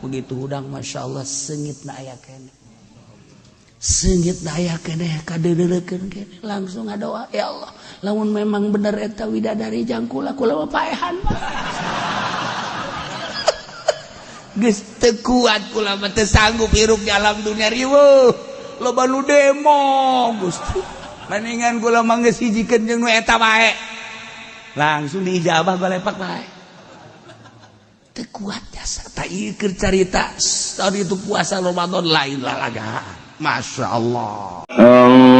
Begitu hudang Masya Allah seungitna aya keneh. Seungitna aya keneh kadeuleukeun keneh. Langsung ngadoa, ya Allah, lamun memang bener eta widadari jang kula, kula mah paehan. Geus teu kuat kula mah, teu sanggup hirup di alam dunia riweuh. Loba nu demo Gusti. Mendingan kula mah geus hijikeun jeung nu eta bae. Langsung diijabah balepak bae. Teu kuat jasa tak ieu keur carita tadi itu puasa Ramadan lain lalagaan. Masya Allah. Allahumma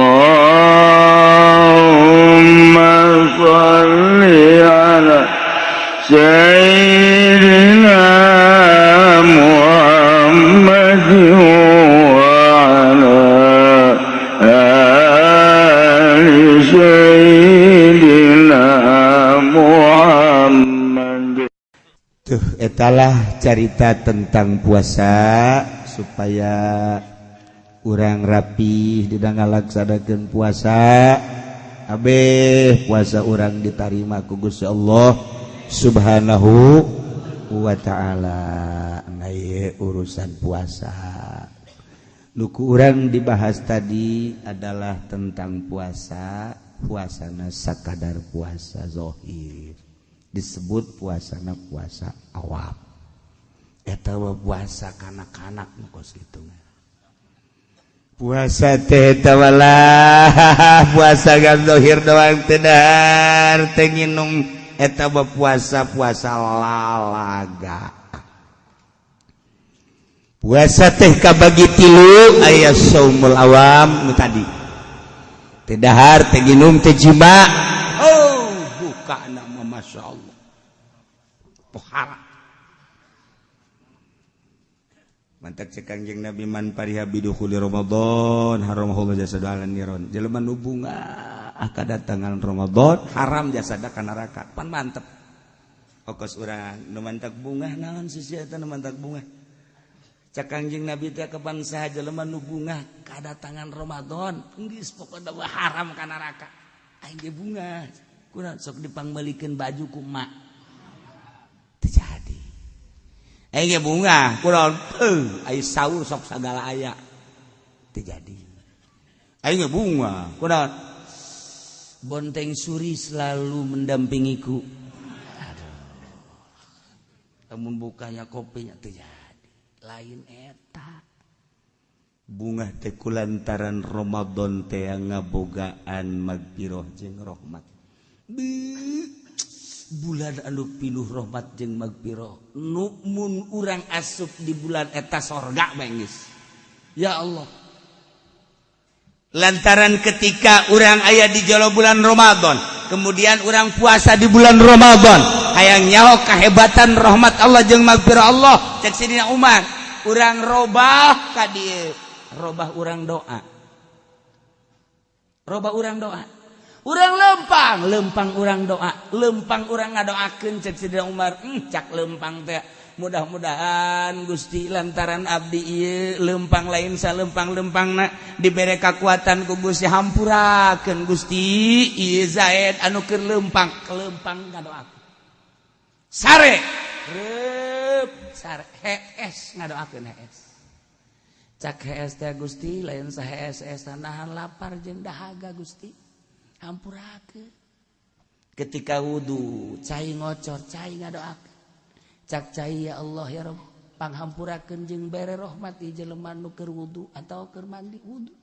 shalli ala sayyidina Muhammad wa ala ali sayyidina Muhammad. Tuh, etalah cerita tentang puasa supaya urang rapi di ngalaksanakeun puasa. Kabeh puasa urang ditarima ku Gusti Allah Subhanahu wa ta'ala. Nah, ieu urusan puasa. Nu ku urang dibahas tadi adalah tentang puasa, puasana sakadar puasa zohir. Disebut puasana puasa awam. Eta mah puasa kanak-kanak nu kos kitu. Puasa teh eta walah puasa gan zohir doang teu dahar teu nginum, eta mah puasa-puasa lalaga. Puasa teh kabagi tilu, aya saumul awam nu tadi. Teu dahar, teu nginum, teu jima. Oh, buka nama Masya Allah. Pohara. Mantak cek Kangjeng Nabi man pariha bidukhuli Ramadan haramahullah jasadu ala niron. Jelema nu bungah kadatangan Ramadan haram jasada ka neraka. Pan mantep. Okos urang nu mantak bungah naon sih eta nu mantak bungah. Cek Kangjeng Nabi teh kapan saha jelema nu bungah kadatangan Ramadan geus pokona mah haram ka neraka. Aing ge bungah. Kunaon sok dipangmeulikeun baju ku emak. Teu jadi. Aing ge bungah kunaon heuh ai saur sok sagala aya. Teu jadi. Aing ge bungah kunaon bonteng suri selalu mendampingiku. Aduh. Lamun bukanya kopinya teu jadi. Lain eta. Bungah teh kulantaran Ramadan teh ngabogaan magfirah jeung rahmat. Bulan anu pinuh rahmat jeung magfirah. Nu mun urang asup di bulan eta sorga bae geus. Ya Allah. Lantaran ketika urang aya di jero bulan Ramadan, kemudian urang puasa di bulan Ramadan, hayang nyaho kehebatan rahmat Allah jeung magfirah Allah, cek Sidina Umar, urang robah ka dieu, robah urang doa. Robah urang doa. Urang lempang, lempang urang doa, lempang urang ngadoakeun cek Sidina Umar, cak lempang teh mudah-mudahan Gusti lantaran abdi ieu lempang lain salempang-lempangna dibere kakuatan ku Gusti, hampurakeun Gusti ieu Zaid anu keur lempang, lempang ngadoakeun. Sare reup sare hees ngadoakeun hees. Cak hees teh Gusti lain sahees nahan lapar jeung dahaga Gusti. Hampurakeun. Ketika wudu cai ngocor cai ngadoakeun. Cak cai ya Allah ya Rabb panghampurakeun jeung bere rahmat ieu jelema nu keur wudu atawa keur mandi wudu.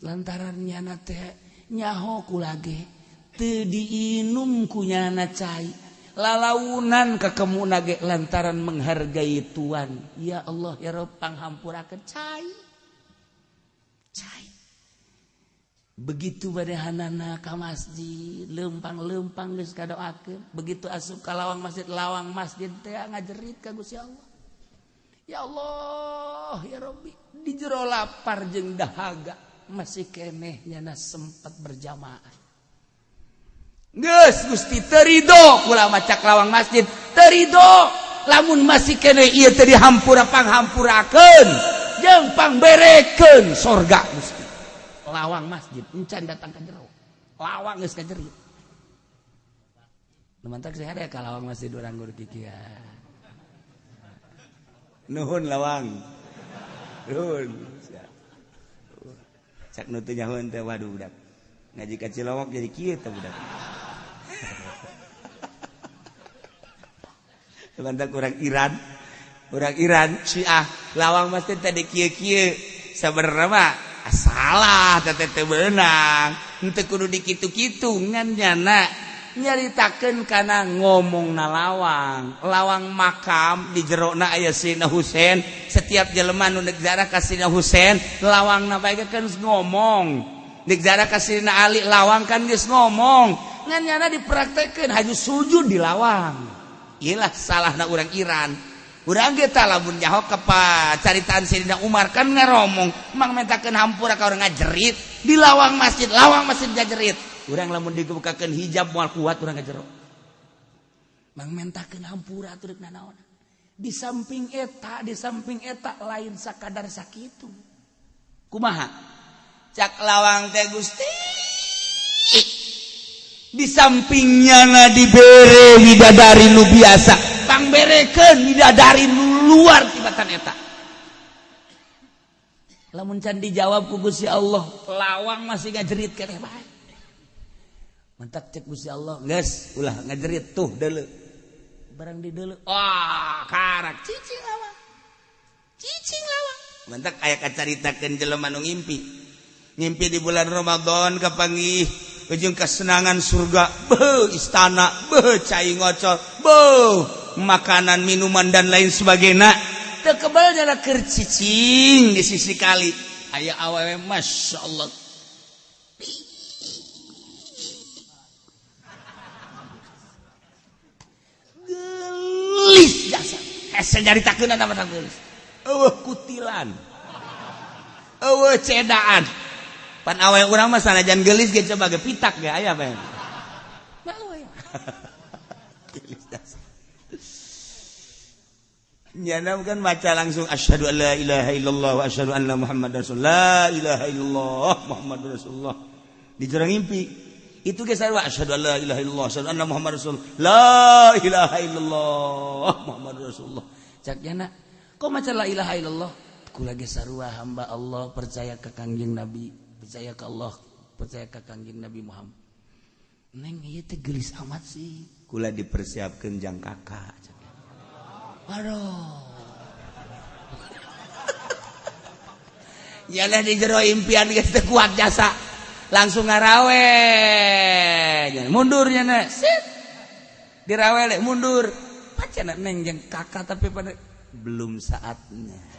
Lantaran nyana teh nyaho kula ge teu diinum ku nyana cai. Lalaunan kakemuna ge lantaran menghargai tuan. Ya Allah ya Rabb panghampurakeun cai. Cai. Begitu badehanana ka masjid, lempang-lempang geus kadoakeun. Begitu asup ka lawang masjid teh ngajerit ka Gusti Allah. Ya Allah, ya Rabbi, di jero lapar jeung dahaga masih keneh nyana sempat berjamaah. Geus Gusti teu ridho kula maca lawang masjid, teu ridho lamun masih keneh ieu teh dihampura panghampurakeun jeung pangberekeun sorga Gusti. Lawang masjid encan datang ka jero. Lawang geus kajerit. Nu mantak sih ada ka lawang masjid urang gur kikian. Nuhun lawang. Nuhun. Cak nu teu nyahoeun teh waduh budak. Ngaji ka Cilowok jadi kieu teh budak. Bantak urang Iran Syiah lawang masjid tadi kieu-kieu sabenerna mah salah teh teu beunang henteu kudu dikitu-kitu ngan nyana nyaritakeun kana ngomongna lawang lawang makam di jerona aya Sayyidina Husain setiap jelema nu deuk ziarah ka Sayyidina Husain lawangna bae kan geus ngomong deuk ziarah ka Sayyidina Ali lawang kan geus ngomong ngan nyana dipraktekeun haju sujud di lawang. Ilah salahna urang Iran. Urang ge tah lamun nyaho ka caritaan Sayyidina Umar kan ngaromong mang mentakeun hampura ka urang ngajerit di lawang masjid ngajerit. Urang lamun dibukakeun hijab moal kuat urang ngajero. Mang mentakeun hampura atuh deuk nanaon. Di samping eta lain sakadar sakitu. Kumaha? Cak lawang teh Gusti. Di sampingnya na dibere widadari nu biasa pangberekeun widadari nu luar tibatan eta lamun can dijawab ku Gusti Allah lawang masih ngajerit keneh bae mentak cek Gusti Allah geus ulah ngajerit tuh deuleu barang di deuleu wah karak cicing lawang mentak aya kacaritakeun jelema nu ngimpi ngimpi di bulan Ramadan kapanggih ujung kesenangan surga, beuh istana, beuh cai ngocor, beuh makanan, minuman dan lain sebagainya. Teu kebal jana keur cicing di sisi kali. Aya awewe Masya Allah. Gelis jasa. Hese nyaritakeun mah gelis. Eueuh kutilan. Eueuh cedaan. Pan awe urang mah sanajan geulis ge coba ge pitak ge aya bae. Geulis jasa. Nyana kan baca langsung asyhadu an la ilaha illallah wa asyhadu anna muhammadar rasulullah. La ilaha illallah muhammadur rasulullah. Di jero ngimpi. Itu ge sarua asyhadu an la ilaha illallah asyhadu anna muhammadar rasulullah. La ilaha illallah muhammadur rasulullah. Cak nyana, kok maca la ilaha illallah? Kula ge sarua hamba Allah percaya ka Kangjeng Nabi. Percaya ke Allah, percaya ke Kangjeng Nabi Muhammad. Neng ieu teh geulis amat sih. Kula dipersiapkeun jang kakak. Aduh. Nyalah di jero impian geus teu kuat jasa. Langsung ngarawe. Mundur nya sit. Dirawele mundur. Pancen neng jeung kakak tapi pada belum saatnya.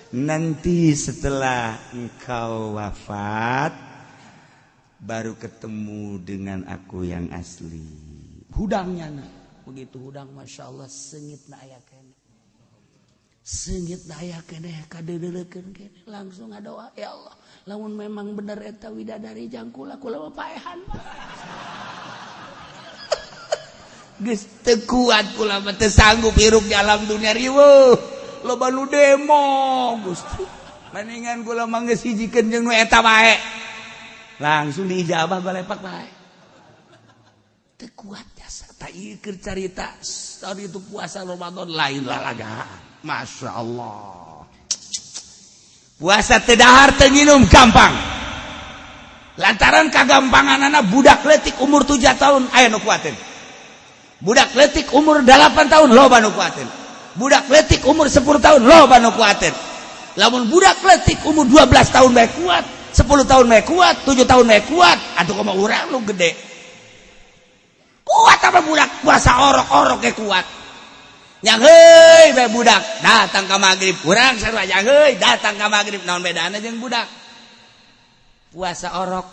Nanti setelah engkau wafat baru ketemu dengan aku yang asli. Hudangnya nah. Begitu hudang Masya Allah sengit na aya keneh. Sengit na aya keneh kadeuleukeun keneh langsung ngadoa ya Allah lamun memang bener eta widadari jang kula kula mah paehan. Geus teu kuat kula mah teu sanggup hirup di alam dunia riweuh. Loba nu demo Gusti mendingan kula mah geus hijikeun jeung nu eta bae langsung diijabah balepak bae teu kuat jasa ta ieu keur carita tadi itu puasa Ramadan lain lalagaan Masya Allah puasa teu dahar teu nginum gampang lantaran kagampanganana budak leutik umur 7 tahun aya nu kuateun budak leutik umur 8 tahun loba nu kuateun budak letik umur 10 tahun loba nu kuateun. Lamun budak letik umur 12 tahun bae kuat, 10 tahun bae kuat, 7 tahun bae kuat, atuh kumaha urang nu gede. Kuat apa budak puasa orok-orok ge kuat. Yang heuy bae budak datang ka magrib, urang sarua yang heuy datang ka magrib naon bedana jeung budak. Puasa orok.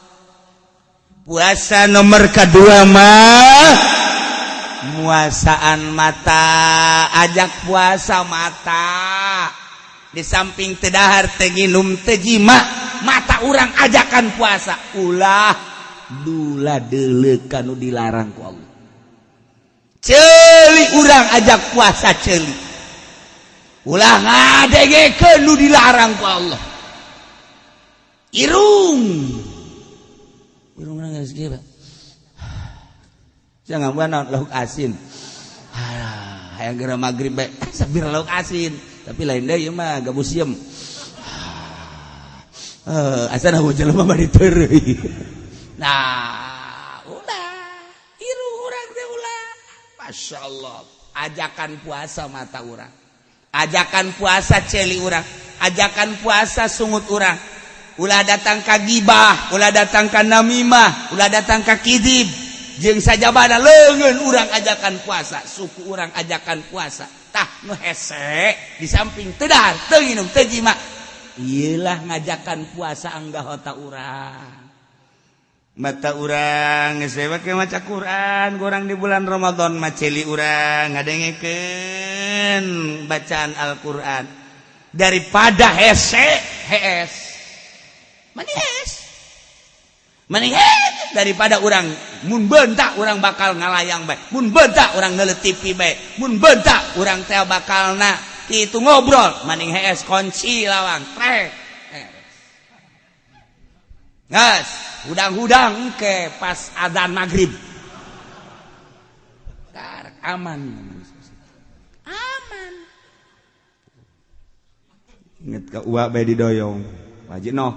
Puasa nomor kedua mah muasaan mata, ajak puasa mata. Di samping teu dahar teu nginum teu jima, mata urang ajakan puasa. Ulah dula deuleuh ka nu dilarang ku Allah. Ceuli urang ajak puasa ceuli. Ulah ngadengekeun nu dilarang ku Allah. Irung. Irung urang geus kieu. Jangan buat lauk asin. Hayang geura magrib bae sabir lauk asin tapi lain deui ieu mah gabus sieum. Asana jelema mah diteureuy. Nah, ulah tiru urang teh ulah. Masya Allah, ajakan puasa mata urang, ajakan puasa celi urang, ajakan puasa sungut urang. Ulah datang ka gibah, ulah datang ka namimah, ulah datang ka kidib. Jeung sajabana leungeun urang ajakan puasa, suku urang ajakan puasa. Tah nu hese di samping teu dahar, teu nginum, teu jima. Iyalah ngajakan puasa anggota urang. Mata urang geus we maca Quran, kurang di bulan Ramadan maceli urang ngadengekeun bacaan Al-Qur'an daripada hese hees. Mending hees. Mending hees daripada urang mun bentak urang bakal ngalayang bae, mun bentak urang neuleut TV bae, mun bentak urang teh bakalna itu ngobrol, mending hees kunci lawang trek. Gas, hudang-hudang ke pas adzan maghrib. Tar, aman. Aman. Inget ka uak bae didoyong. Wajib noh.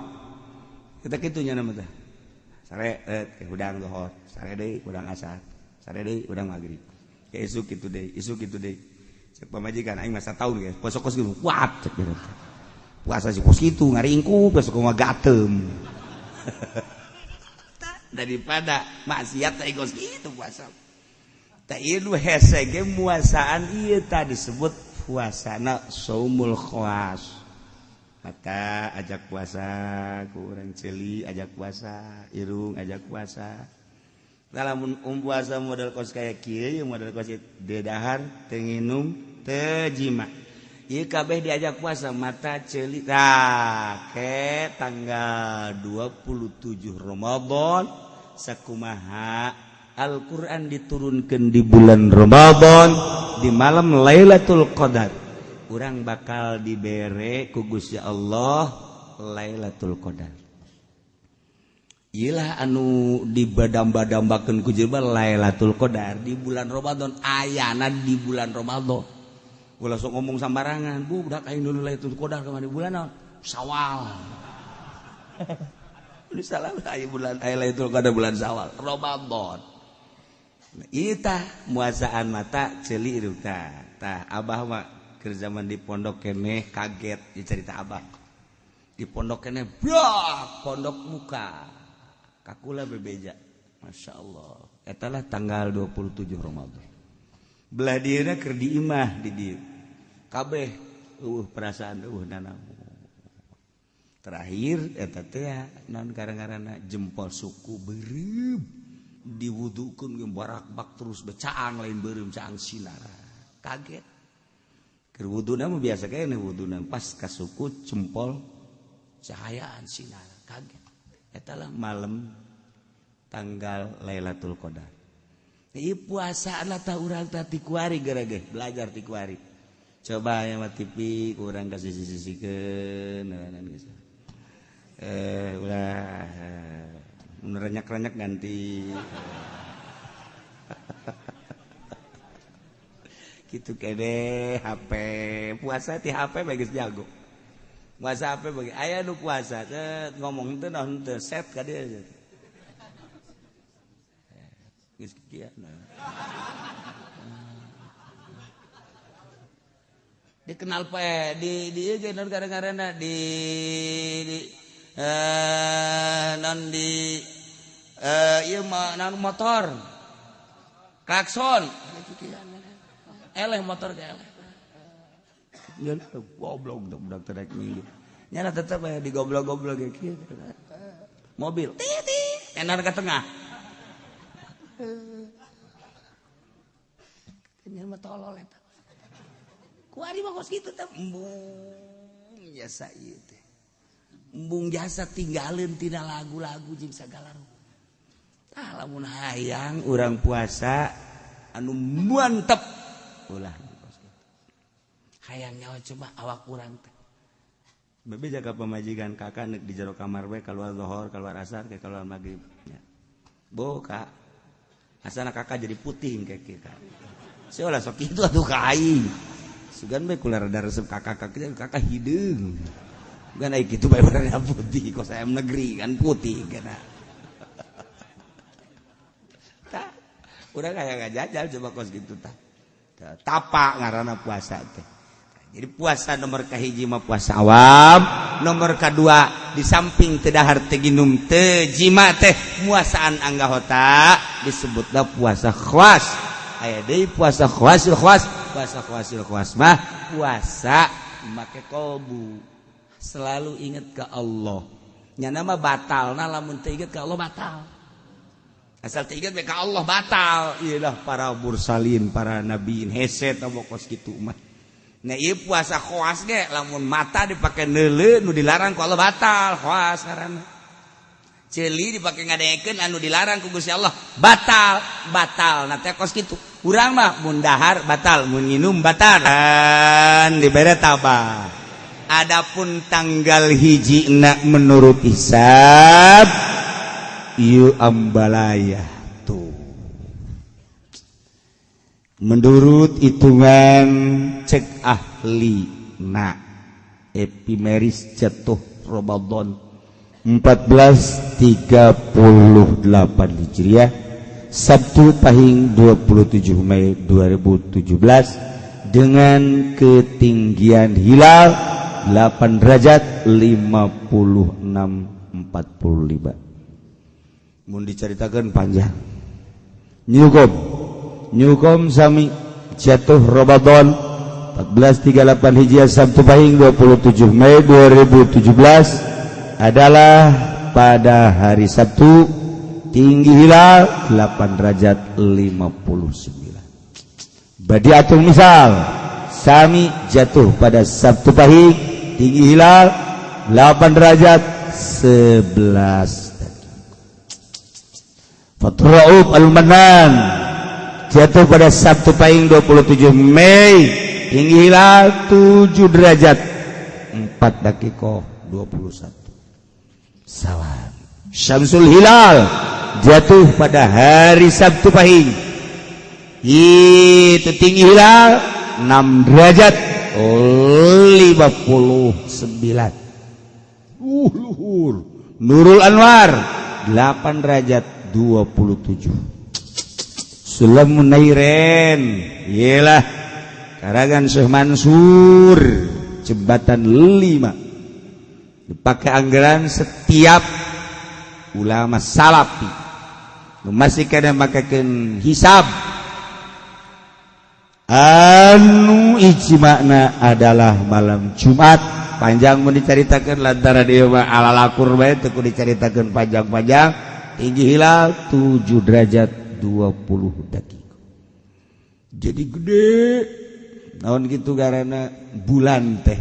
Kita kitu nya nama teh. Sare ke hudang lohor, sare deui hudang asar, sare deui hudang maghrib. Ke isuk kitu deui, isuk kitu deui. Cek pamajikan aing masa tahun geus, puasa kos kitu kuat cek dia. Puasa sih kos kitu ngaringkuk besok mah gatem. Daripada maksiat teh kos kitu puasa. Tah ieu hese ge muasaan ieu tah disebut puasana saumul khawas. Mata ajak puasa ku urang ceuli ajak puasa, irung ajak puasa. Lamun puasa model kos kaya kieu model kos teu dahar, teu nginum, teu jima. Ieu kabeh diajak puasa mata ceuli. Tah ke tanggal 27 Ramadan sakumaha Al-Qur'an diturunkeun di bulan Ramadan di malam Lailatul Qadar. Urang bakal dibere ku Gusti Allah Lailatul Qadar. Iyalah anu dibadamba-dambakeun ku jelema Lailatul Qadar di bulan Ramadan, ayana di bulan Ramadan. Ulah sok ngomong sambarangan, bu budak aing dulu Lailatul Qadar kemana bulan naon? Syawal. Ini salah aya bulan aya Lailatul Qadar bulan Syawal, Ramadan. Ieu tah muasaan mata ceuli irung tah. Tah abah mah keur zaman di pondok keneh kaget dicerita abah. Di pondok keneh brak pondok muka. Kakula bebeja. Masya Allah. Eta lah tanggal 27 Ramadan. Belah dieuna keur di imah di dieu. Kabeh eueuh perasaan eueuh nanaon. Terakhir eta teh naon gara-garana jempol suku beureum diwudukeun ge barakbak terus becaang lain beureum caang sinar. Kaget. Keur wuduna mah biasa kene wuduna pas ka suku jempol cahayaan sinar. Kaget. Eta lah malam tanggal Lailatul Qadar. Ieu puasa lah tah urang tah ti kuari geura ge belajar ti kuari. Coba aya mah TV ku urang ka sisi-sisikeun geus. Ulah mun renyak-renyak ganti. Kitu kene HP puasa ti HP bae geus jago. Puasa HP bagi aya nu puasa ngomong teu naon teu set ka dieu. Geus kieu. Dikenal poe di ieu ge naon gara-garana di non di ieu mah naon motor. Klakson. Eleh motor ge eleh. Nya goblok budak teh rek minggu. Nya tetep aya di goblok-goblok ge kieu. Mobil titik enar ke tengah. Nya mah tolol eta. Kuari mah kos kitu teh embung jasa ieu teh. Embung jasa tinggalin tina lagu-lagu jeung sagala rupa. Tah lamun hayang urang puasa anu mantep ulah hayang nyawa coba awak urang teh. Bebe jaga pamajikan kakak nek di jero kamar we keluar zuhur, keluar asar, ke keluar maghrib. Ya. Bo kak, asana kakak jadi putih kayak kita. Sia ulah sok kitu atuh ka aing. Sugan bae kula rada resep kakak kakak hideung. Bukan ai kitu bae warna putih kos ayam negeri kan putih kana. Tah, urang aya ngajajal coba kos kitu tah. Tapa ngaranna puasa teh. Jadi puasa nomor kahiji mah puasa awam, nomor kedua di samping teu dahar teu ginum teu jima teh muasaan anggahota disebutna puasa khawas. Aya deui puasa khawasil khawas, puasa khawasil khawas mah puasa make kolbu. Selalu ingat ke Allah. Nyana mah batal, nah lamun teu inget ke Allah batal. Asal teu inget ke Allah batal. Iyalah para mursalin, para nabiin hese tah kos kitu mah. Nah ieu puasa khawas ge lamun mata dipake neuleu nu dilarang ku Allah batal, khawas ngaranna. Ceuli dipake ngadengekeun anu dilarang ku Gusti Allah batal, batal. Nah teh kos kitu. Urang mah mun dahar batal, mun nginum batal. Dan dibere tabah. Adapun tanggal hiji na menurut hisab ieu ambalaya tuh. Menurut hitungan cek ahli na epimeris jatuh Ramadan 1438 Hijriah Sabtu Pahing 27 Mei 2017 dengan ketinggian hilal 8 derajat 56 45. Mun diceritakan panjang. Nyukom Nyukom sami jatuh Ramadan 1438 Hijriah Sabtu Pahing 27 Mei 2017 adalah pada hari Sabtu, tinggi hilal 8 derajat 59. Badiatul misal sami jatuh pada Sabtu Pahing, tinggi hilal 8 derajat 11. Fathur Rauf Al-Manan jatuh pada Sabtu Pahing 27 Mei, tinggi hilal 7 derajat 4 dakiko 21. Salam. Syamsul Hilal jatuh pada hari Sabtu Pahing, itu tinggi hilal 6 derajat 59. Luhur. Nurul Anwar 8 derajat 27. Sulam Munairen iyalah karangan Syekh Mansur jembatan 5 dipakai anggaran setiap ulama salafi masih kada makakeun hisab anu ijma'na adalah malam Jumat. Panjang mau diceritakan lantaran dia mah ala lakur bae teu kudu diceritakeun panjang-panjang. Tinggi hilal 7 derajat 20 detik, jadi gede naon gitu karena bulan teh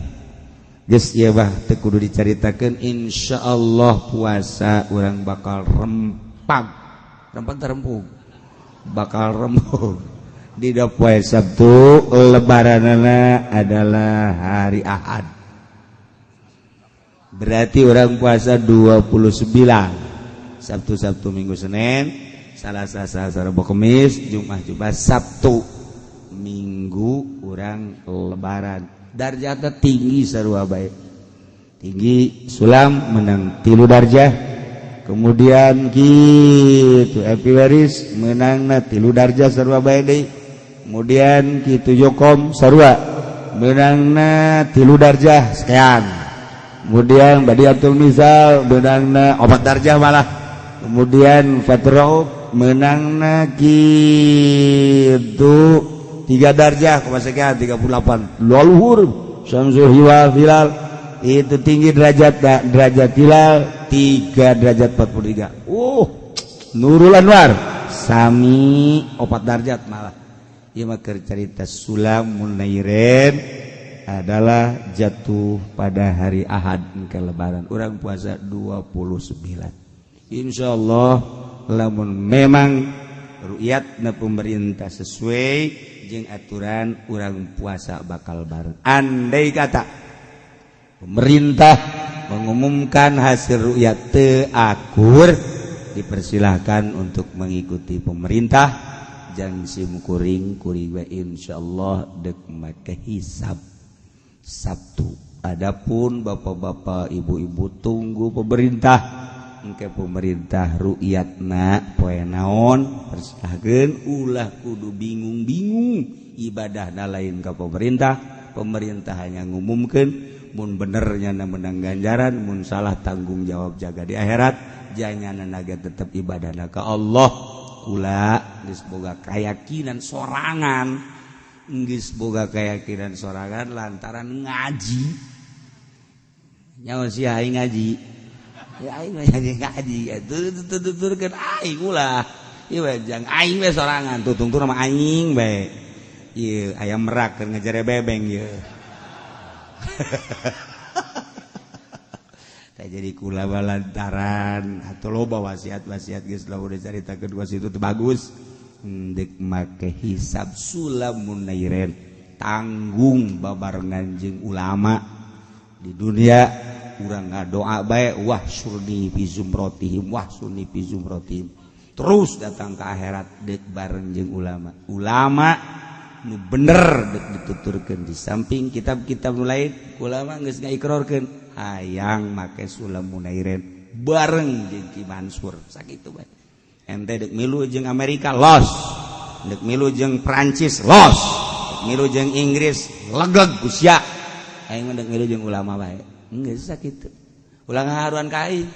geus ieu bah teu kudu dicaritakeun. Insyaallah puasa urang bakal rempag rempag terempug bakal rembug di poe Sabtu. Lebaranana adalah hari Ahad, berarti orang puasa 29, Sabtu, Sabtu, Minggu, Senin, Salasa, Selasa, Rabu, Kamis, Jumat, Jumat, Sabtu, Minggu orang lebaran. Darjatnya tinggi sarua bae. Tinggi sulam menang 3 darjah, kemudian gitu epimeris menangna 3 darjah sarua bae deui, kemudian gitu Jokom sarua menangna 3 darjah sekian, kemudian Badiatul Misal menangna 4 darjah malah, kemudian Fatrau menangna gitu 3 darjah koma sekian 38. Luhur Syamsul Hilal Hilal itu tinggi derajat derajat hilal 3 derajat 43. Nurul Anwar sami 4 derajat malah. Ieu mah keur carita Sulam Munairen adalah jatuh pada hari Ahad ke lebaran. Urang puasa 29. Insyaallah lamun memang ru'yatna pemerintah sesuai jeung aturan, urang puasa bakal bareng. Andai kata pemerintah mengumumkan hasil ru'yat teu akur, dipersilahkan untuk mengikuti pemerintah. jang sim kuring kuring we insyaallah dek make hisab Sabtu. Adapun bapak-bapak ibu-ibu tunggu pemerintah, engke pemerintah rukyatna poe naon persilahkeun, ulah kudu bingung-bingung ibadahna lain ka pemerintah. Pemerintah hanya ngumumkeun, mun benernya menang ganjaran, mun salah tanggung jawab jaga di akhirat. Janyana naga tetep ibadahna ka Allah. Kula geus boga keyakinan sorangan, geus boga keyakinan sorangan lantaran ngaji. Nyawa sia aing ngaji ya, aing ngaji ngaji tuturkeun aing ulah ieu jang aing we sorangan tutungtur mah aing bae. Ieu ayam merak keur ngejere bebeng ieu. Tah jadi kula lantaran atau loba wasiat-wasiat geus lah udah caritakeun wasiat itu bagus. Dek make hisab sulamun nairen tanggung babarengan jeung ulama di dunia. Urang ngadoa bae wah surni fi zumratihim wah sunni fi zumratihim, terus datang ke akhirat dek bareng jeung ulama. Ulama nu bener dek dituturkeun di samping kitab-kitab nu lain, ulama geus ngaikrarkeun hayang make sulamun nairen bareng jeung Ki Mansur sakitu bae. Ente dek milu jeung Amerika los, dek milu jeung Prancis los, dek milu jeung Inggris legeg usia, aing mah dek milu jeung ulama bae. Geus sakitu. Ulah ngaharuan ka aing.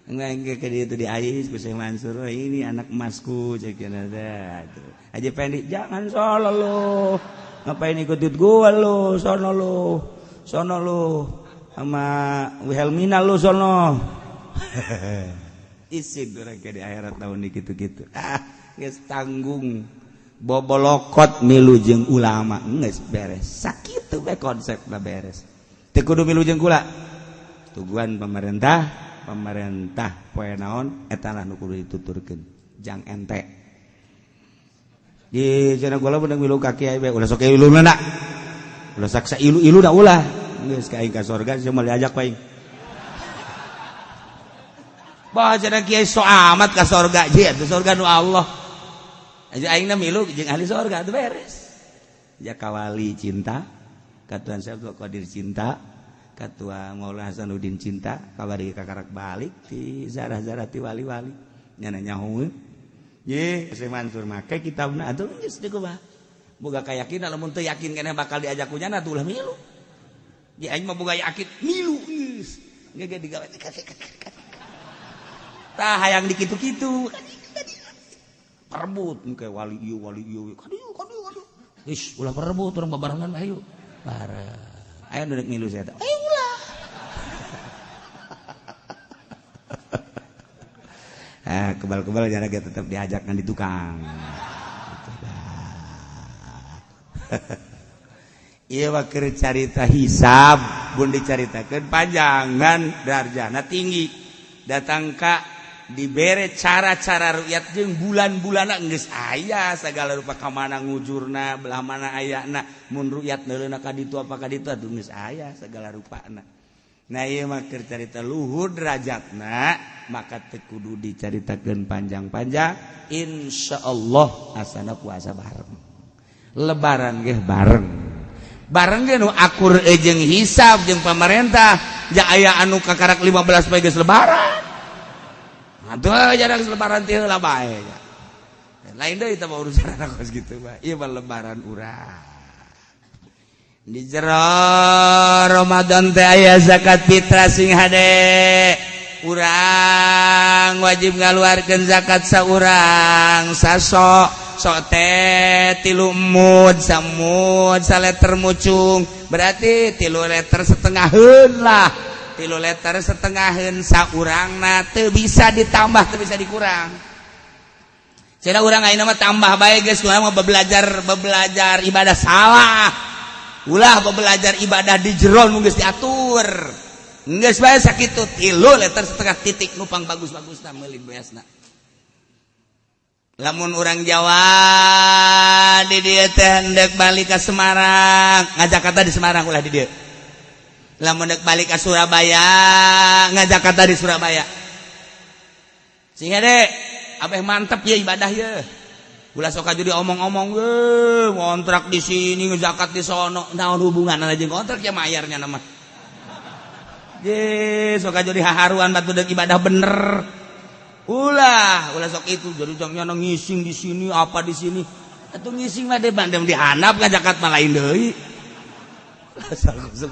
Engke ke dieu teh diais ku Syekh Mansur, ini anak emasku cek cenah teh. Haji Pendi jangan salah lo. Ngapain ikut gua lo, sono lo. Sono lo sama Wilhelmina lo sono. Isin urang ke di akhirat tahun kitu-kitu. Ah, geus tanggung bobolokot milu jeung ulama geus beres. Sakitu bae konsepna beres. Teu kudu milu jeung kula. Tuguan pemerintah, pemerintah poe naon eta lah nu kudu dituturkeun. Jang ente. Di cenah kula beunang milu ka kiai bae ulah sok iluna na. Ulah saksa ilu-ilu da ulah. Geus ka aing ka sorga sia moal diajak paing. Bah cenah kiai so amat ka sorga je atuh sorga nu Allah. Aja aingna milu jeung ahli sorga atuh beres. Ja kawali cinta, katuan Syekh Qadir cinta, katua Maulana Hasanuddin cinta, kabari kakarak balik ti zarah-zarah ti wali-wali. Nyana nyaho. Ye, Syekh Mansur make kitabna atuh geus deui kumaha. Boga kayakinan lamun teu yakin keneh bakal diajak ku nyana atuh ulah milu. Ye aing mah boga yakin milu geus. Ge digawe. Tah hayang dikitu-kitu. Perebut engke wali ieu wali ieu. Kadieu kadieu kadieu. Ish, ulah perebut urang babarengan ayo. Bareng. Ayo duduk milu saya teh. Eh ulah. Ah, kebal-kebal jara ge tetep diajak ngan di tukang. Ieu mah keur carita hisab, mun dicaritakeun panjangan darjana tinggi. Datang ka dibere cara-cara rukyat jeung bulan-bulanna geus aya sagala rupa ka mana ngujurna, belah mana ayana, mun rukyat neuleuna ka ditu apa ka ditu atuh geus aya segala rupana. Nah ieu mah keur carita luhur derajatna, maka teu kudu dicaritakeun panjang-panjang. Insyaallah asana puasa bareng. Lebaran ge bareng. Bareng ge nu akur jeung hisab jeung pamarentah, ja aya anu kakarak 15 poe geus lebaran. Aduh, jarang lebaran teh heula bae. Lain deui teh urusan kos kitu bae. Ieu mah lebaran urang. Di jero Ramadan teh aya zakat fitrah sing hade. Urang wajib ngaluarkeun zakat saurang sasok sok teh 3 mud samud saleter mucung berarti 3 liter setengaheun lah. 3 liter setengaheun saurangna teu bisa ditambah teu bisa dikurang. Cenah urang ayeuna mah tambah bae geus urang mah bebelajar ibadah salah. Ulah bebelajar ibadah di jero nu geus diatur. Geus bae sakitu 3 liter setengah titik nupang bagus-bagusna meuli beasna. Lamun urang Jawa di dieu teh hendeuk balik ka Semarang, ngajak kata di Semarang ulah di dieu. Lamun dek balik ke Surabaya, ngajak kata di Surabaya. Sehingga dek, abeh mantep ya ibadah ya. Ulah sok aju diomong-omong, ngontrak di sini, zakat di sono. Naon hubunganna jeung kontrak ya mayarnya nama. Ye, sok aju dihaharuan batu deuk ibadah bener. Ulah, ulah sok itu jadi jangnya ngising di sini apa di sini. Atuh ngising mah deh bandem dihanap ka zakat mah lain deui.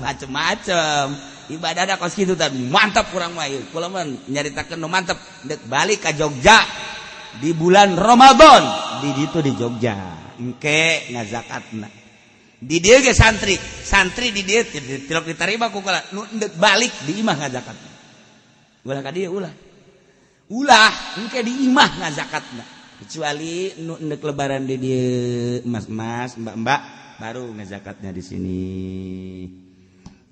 Macem-macem. Ibadah da kos kitu tah mantap kurang mah ieu. Kula mah nyaritakeun nu mantap deuk balik ka Jogja di bulan Ramadan di ditu di Jogja engke ngazakatna di dieu ge santri santri di dieu tilok ditarima ku kula nu deuk balik di imah ngazakatna ulah ka dieu ulah ulah engke di imah ngazakatna kecuali nu deuk lebaran di dieu mas-mas mbak-mbak baru ngazakatnya di sini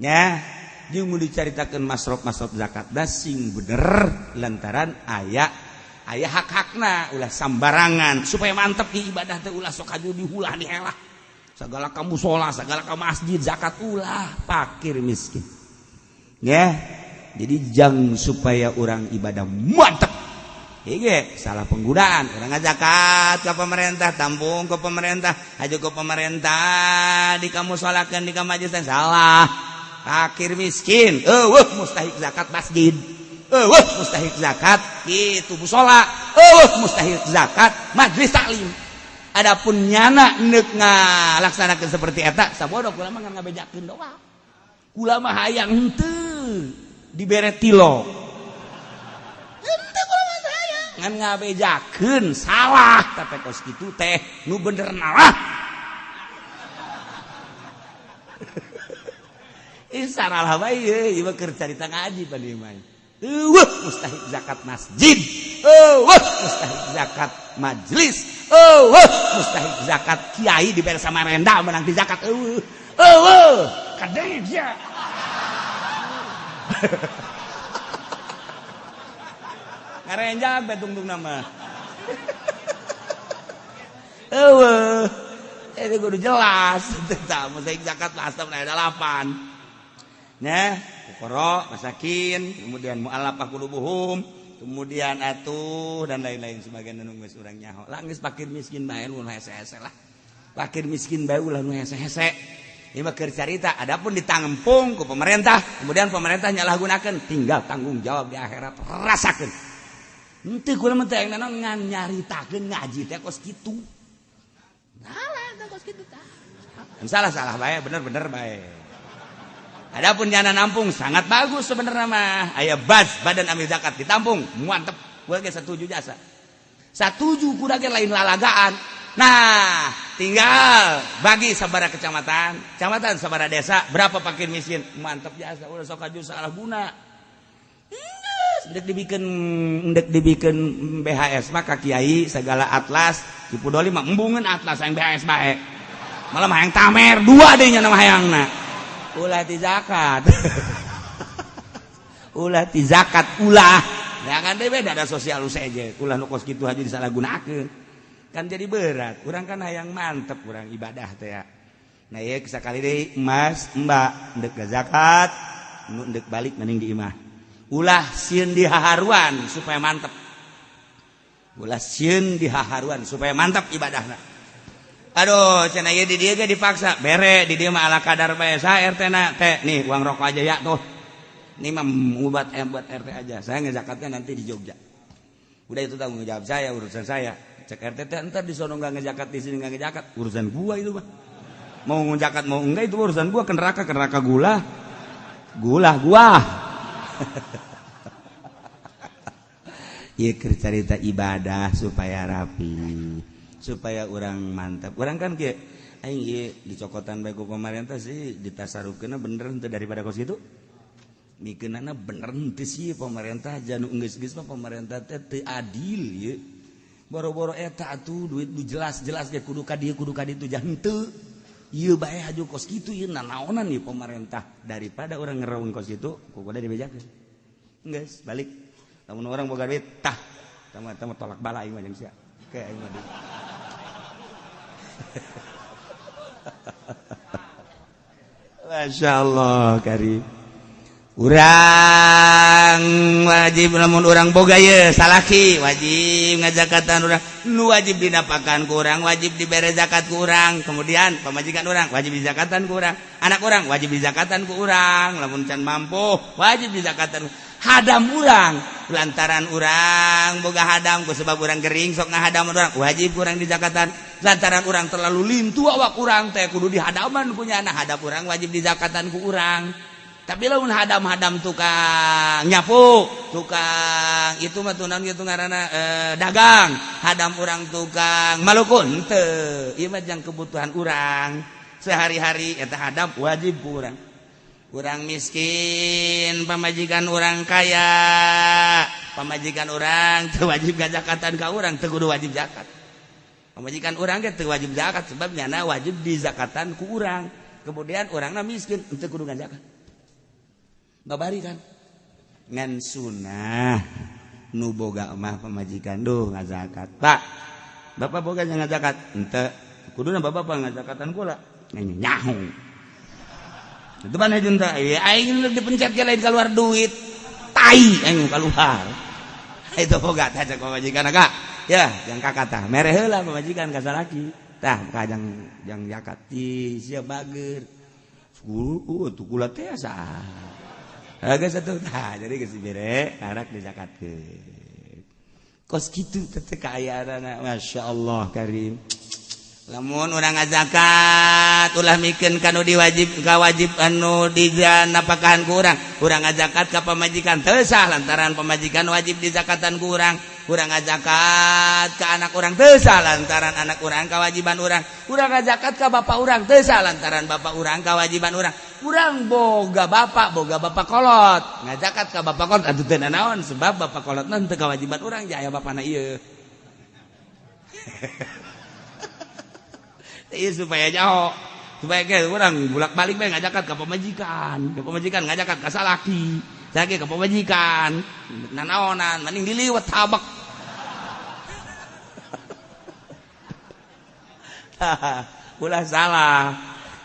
nya jeung mun dicaritakeun masrof-masrof zakat da sing bener lantaran aya aya hak-hakna ulah sambarangan supaya mantep di ibadah teh ulah sok aju dihulah dihelah segala ka mushola segala ka masjid zakat ulah fakir miskin ya. Jadi jang supaya orang ibadah mantep ieu salah penggunaan orang zakat ke pemerintah tampung ke pemerintah aju ke pemerintah di kamusolakeun di ka majlis salah fakir miskin eueuh mustahik zakat masjid eueuh mustahik zakat kitu mushola eueuh mustahik zakat majlis taklim. Adapun nyana neuk ngalaksanakeun seperti eta sabodo kula mah ngabejakeun doa kula mah hayang henteu dibere tilo henteu kula mah hayang ngan ngabejakeun salah tapi kos kitu teh nu bener nalah. Ih saralah bae ieu mah keur carita ngaji pan ieu mah. Eueuh mustahik zakat masjid, eueuh mustahik zakat majlis, eueuh mustahik zakat kiai dibere Samarenda menang di zakat eueuh. Eueuh kadeng sia. Ngarenjag bae tungtung nama. Eueuh itu kudu jelas tah mustahik zakat asap aya 8. Nah, fuqara, masakin, kemudian mu'allafah qulubuhum, kemudian atuh dan lain-lain sebagian nu geus urang nyaho. Lah geus fakir miskin bae nu hese-hese lah. Fakir miskin bae ulah nu hese-hese. Ieu mah keur carita, adapun ditampung ku pemerintah, kemudian pemerintah nyalahgunakeun, tinggal tanggung jawab di akhirat rasakeun. Henteu kula mah teh naon ngan nyaritakeun ngaji teh kos kitu. Salah teh kos kitu tah. Salah-salah bae, bener-bener bae. Adapun jana nampung sangat bagus sebenarnya mah. Aya bas badan amil zakat ditampung, mantep. Gua ge setuju jasa. Satuju kuda ge lain lalagaan. Nah, tinggal bagi sabara kecamatan, kecamatan sabara desa, berapa fakir miskin, mantep jasa. Ulah sok aju salah guna. Geus ndek dibikin BHS mah ka kiai segala atlas, Cipudoli mah embungeun atlas yang BHS bae. Malah hayang tamer dua deui nya nama hayangna. Ulah ti zakat. Ulah ti zakat ulah. Ya kan deui beda ada sosial seje. Ulah nu kos kitu haji disalahgunakeun. Kan jadi berat. Urang kan hayang mantep urang ibadah teh ya. Nah ieu sakali deui emas, mbak ndek zakat, nu ndek balik mending di imah. Ulah sieun dihaharuan supaya mantep. Ulah sieun dihaharuan supaya mantap ibadahna. Aduh, cenah ieu di dieu ge dipaksa. Bere di dieu mah ala kadar bae sa RT na teh. Nih uang rokok aja ya tuh. Ini mah buat RT aja. Saya ngezakatnya nanti di Jogja. Udah itu tanggung jawab saya, urusan saya. Cek RT teh entar di sono enggak ngezakat, di sini enggak ngezakat, urusan gua itu mah. Mau ngezakat mau enggak itu urusan gua, ke neraka gula. Gula gua. Ieu keur carita ibadah supaya rapi, supaya orang mantap. Orang kan kieu aing ieu dicokotan bae ku pemerintah sih ditasarufkeunna bener henteu daripada kos kitu. Mikeunana bener henteu sih pemerintah janu geus-geus mah pemerintah teh teu adil ieu. Boro-boro eta atuh duit nu jelas-jelas ge kudu ka dieu kudu ka ditu jah henteu. Ieu bae haju kos kitu ieu nanaonan ieu pemerintah daripada urang ngereung kos kitu kudu dibejakeun. Geus balik. Lamun orang boga duit tah tama tolak bala aing mah jeung sia. Ke aing mah. Masya Allah karim. Urang wajib lamun urang boga ye salaki wajib ngajakatan urang, nu wajib dinapakan ku urang, wajib dibere zakat ku urang. Kemudian pamajikan urang wajib dizakatan ku urang, anak urang wajib dizakatan ku urang, lamun can mampu wajib dizakatan. Hadam urang, lantaran urang boga hadam ku sebab urang gering sok ngahadam urang, wajib urang dizakatan. Lantaran urang terlalu lintu awak urang teh kudu dihadaman punya anak, hadam urang wajib dizakatan ku urang. Tapi lamun hadam-hadam tukang nyapu, tukang itu mah tuh naon gitu ngaranna, dagang, hadam urang tukang malukun teu, ieu mah jang kebutuhan urang sehari-hari, eta hadam wajib ku urang. Urang miskin, pamajikan urang kaya, pamajikan urang teu wajib ngazakatan ka urang, teu kudu wajib zakat. Pamajikan urang ge teu wajib zakat sebab nyana wajib dizakatan ku urang. Kemudian urangna miskin, teu kudu ngazakat. Babari kan ngan sunah nu boga mah pamajikan duh ngazakat. Pak, bapak boga ngazakat henteu, kuduna bapak ngazakatan kula nyaho. Itu mana junta ya, aing dipencet ke lain keluar duit tai aing keluar itu boga tah cek pamajikan kak ya yang kakak tah mere heula pamajikan ka salaki tah kajang jang zakat ih sia bager tuh kula teh sah. Agak satu tah jadi geus dibere anak dizakatkeun. Kos kitu teh kaayaan, masyaallah karim. Lamun urang ngazakat ulah mikeun kanu diwajib ka wajib anu dijanapakahan ku urang. Urang ngazakat ka pamajikan teu sah lantaran pamajikan wajib dizakatan ku urang. Urang ngazakat ka anak urang teu sah lantaran anak urang kewajiban urang. Urang ngazakat ka bapak urang teu sah lantaran bapak urang kewajiban urang. Urang boga bapak kolot, ngazakat ka bapak kolot atuh teu nanaon sebab bapak kolot mah teu kewajiban urang, jaya bapana ieu. Iya supaya jauh, supaya ke urang bolak-balik bae ngajakat ka pamajikan ngajakat ka salaki, salaki ka pamajikan, nanaonan mending diliwet tabek. Ulah salah.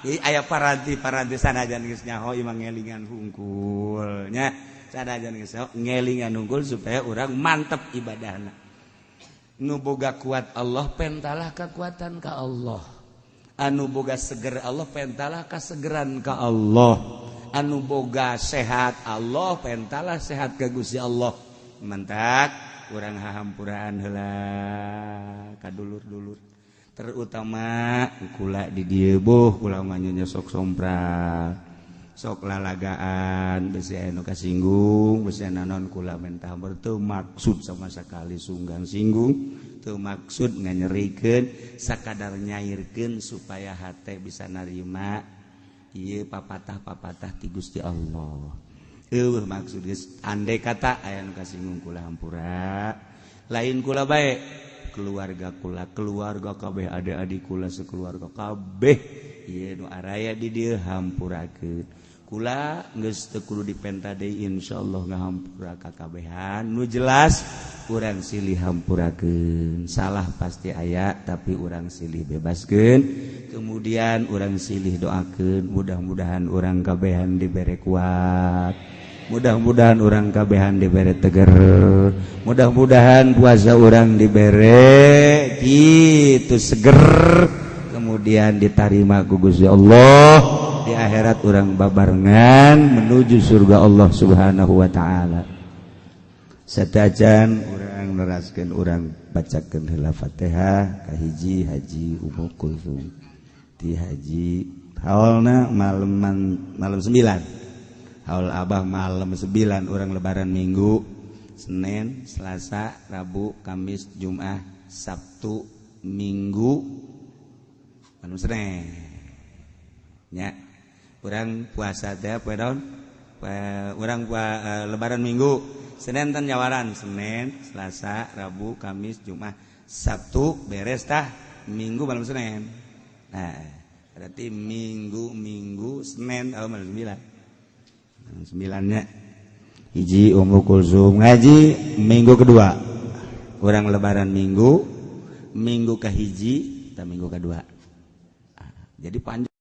Jadi aya paranti-paranti sanajan geus nyaho imah ngelingan hungkul nya, sanajan geus nyaho ngelingan hungkul supaya urang mantep ibadahna. Nu boga kuat Allah pentalah kekuatan ka Allah. Anu boga seger Allah pentalah kasegeran ka Allah. Anu boga sehat Allah pentalah sehat ka Gusti Allah. Mantak urang hahampuraan heula ka dulur-dulur, terutama kula di dieu boh kula mah nya sok sompral, sok lalagaan, besi anu kasinggung, besi naon kula mentah teu maksud sama sekali sunggang singgung, teu maksud nganyerikeun, sakadar nyairkeun supaya hate bisa narima ieu papatah-papatah ti Gusti Allah. Eueuh maksud geus andai kata aya nu kasinggung kula hampura, lain kula bae, keluarga kula, keluarga kabeh, adik-adik kula sekeluarga kabeh ieu nu araya di dieu hampurakeun. Kula geus teu kudu dipenta deui, insyaallah ngahampura ka kabehan. Nu jelas urang silih hampurakeun, salah pasti aya tapi urang silih bebaskeun, kemudian urang silih doakeun mudah-mudahan urang kabehan dibere kuat, mudah-mudahan urang kabehan dibere teger, mudah-mudahan puasa urang dibere kitu seger, kemudian ditarima ku Gusti Allah, di akhirat urang babarengan menuju surga Allah Subhanahu wa taala. Satajan urang neraskeun, urang bacakeun heula Fatihah kahiji Haji Ummu Kulsum ti Haji haolna malam malam 9. Haul Abah malam 9 urang lebaran Minggu, Senin, Selasa, Rabu, Kamis, Jumat, Sabtu, Minggu, malam Senin. Nya urang puasa teh poe naon? Urang lebaran Minggu, Senin tan nyawaran, Senin, Selasa, Rabu, Kamis, Jumat, Sabtu beres tah, Minggu malam Senin. Nah, berarti Minggu, Minggu, Senin malam 9. Sembilannya hiji Ummu Kulsum ngaji minggu kedua orang lebaran Minggu, minggu kahiji dan minggu kedua, jadi panjang.